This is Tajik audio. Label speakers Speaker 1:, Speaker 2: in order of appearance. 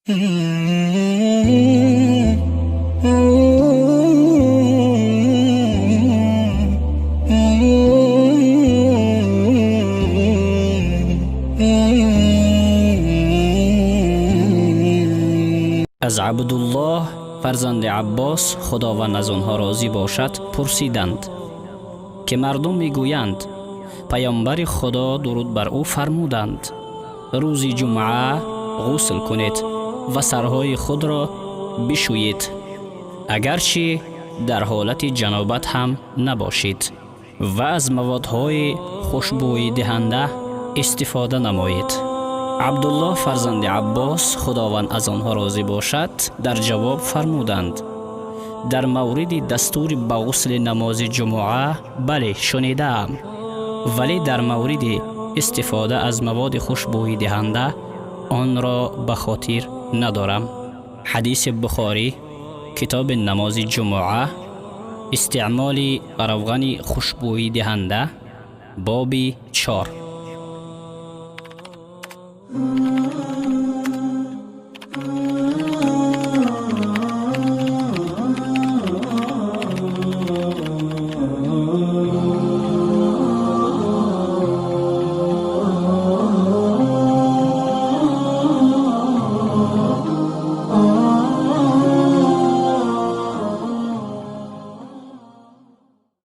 Speaker 1: Аз Абдуллоҳ фарзанди Аббос, Худованд аз онҳо розӣ бошад, пурсиданд, ки мардум мегӯянд, паёмбари Худо, дуруд бар ӯ, фармуданд: «Рӯзи ҷумъа ғусл кунед ва сарҳои худро бишӯед, агарчи дар ҳолати ҷанобат ҳам набошед, ва аз маводҳои хушбӯйдиҳанда истифода намоед». Абдуллоҳ фарзанди Аббос, Худованд аз онҳо розӣ бошад, дар ҷавоб фармуданд: «Дар мавриди дастури ба ғусли намози ҷумъа, бале, шунидаам, вале дар мавриди истифода аз маводи хушбӯйдиҳанда онро ба хотир надорам». Ҳадиси Бухорӣ, китоби намози ҷумъа, истеъмоли равғани хушбӯйдиҳанда, боби 4.